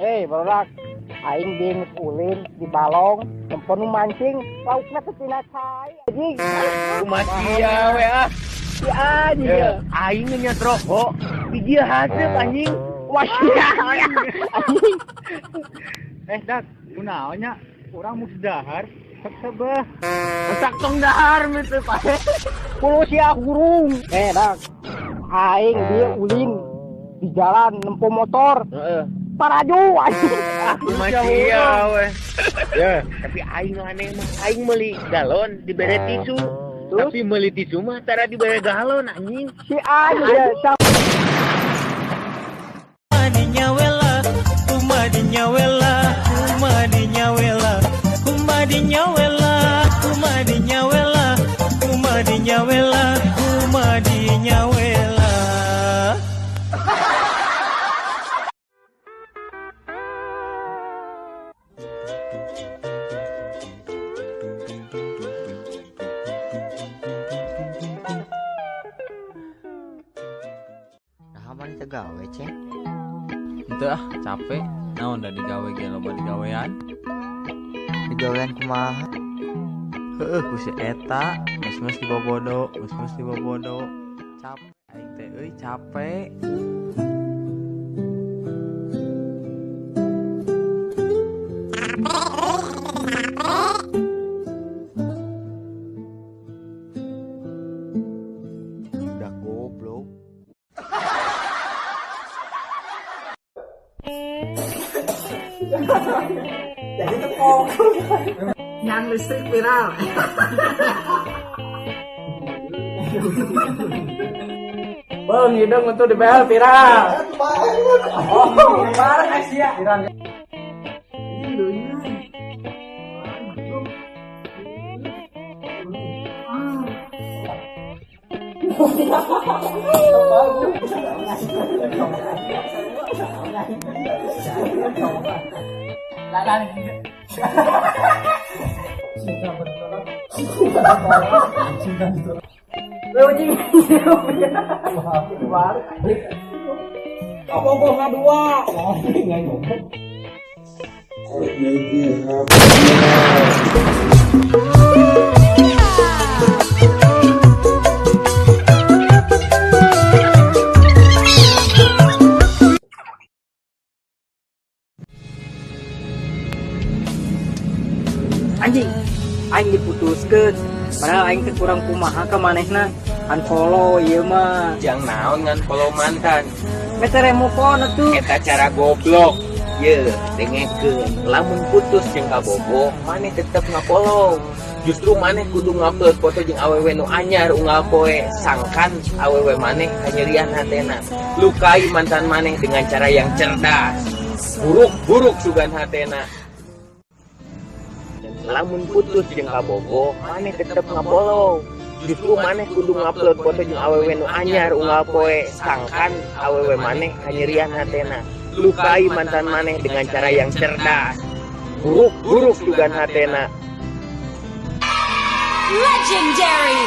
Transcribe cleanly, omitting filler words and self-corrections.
Hei, barudak. Aing geus ulin di balong, nempo nu mancing, laukna teh tina cai anjing. Kumaha sia we ah. Si anjing. Ya, aing ngenyot rokok, di dieu haseup anjing. Wah, sia anjing. Dak, kunaon nya? Urang mun dahar, sok sebeh. Masak tong dahar meuh pae. Kulo sia hurung. Dak. Aing dia ulin di jalan nempo motor. Heeh. Paraju anjing. Kumaha sia we. Ya, tapi aing aneh mah aing meuli galon dibere tisu. Terus? Tapi meuli tisu mah tara dibere galon anjing. Si anjing ya. Kumadinya wela, kumadinya wela, kumadinya wela, kumadinya wela, kumadinya wela, kumadinya wela. Nah, mana teu gawe, Ceng? Henteu ah, capek. Naon da digawe ge loba digawean. Digawean kumaha? Heueuh ku si eta, geus dibobodo, geus dibobodo. Capek aing teh euy, capek. Udah goblok. Jadi tepok. Yang listrik viral. Bang, hidung untuk di BL viral. Oh, bareng Asia. Viral. Anjing, aing diputuskeun. Padahal aing teh kurang kumaha ka manehna. Unfollow ieu mah. Jang naon ngan follow mantan. Metere move on atuh. Eta cara goblok. Ye, dengekeun. Lamun putus jeung kabogoh, maneh tetep ngafollow. Justru maneh kudu ngupload foto jeung awewe nu anyar unggal poe, sangkan awewe maneh kanyerian hatena. Lukai mantan maneh dengan cara yang cerdas. Buruk-buruk sugan hatena. Lamun putus jeung kabogoh, maneh tetep ngafollow. Justru maneh kudu ngupload foto jeung awewe nu anyar unggal poe, sangkan awewe maneh kanyerian hatena. Lukai mantan maneh dengan cara yang cerdas. Buruk-buruk sugan hatena. Legendary.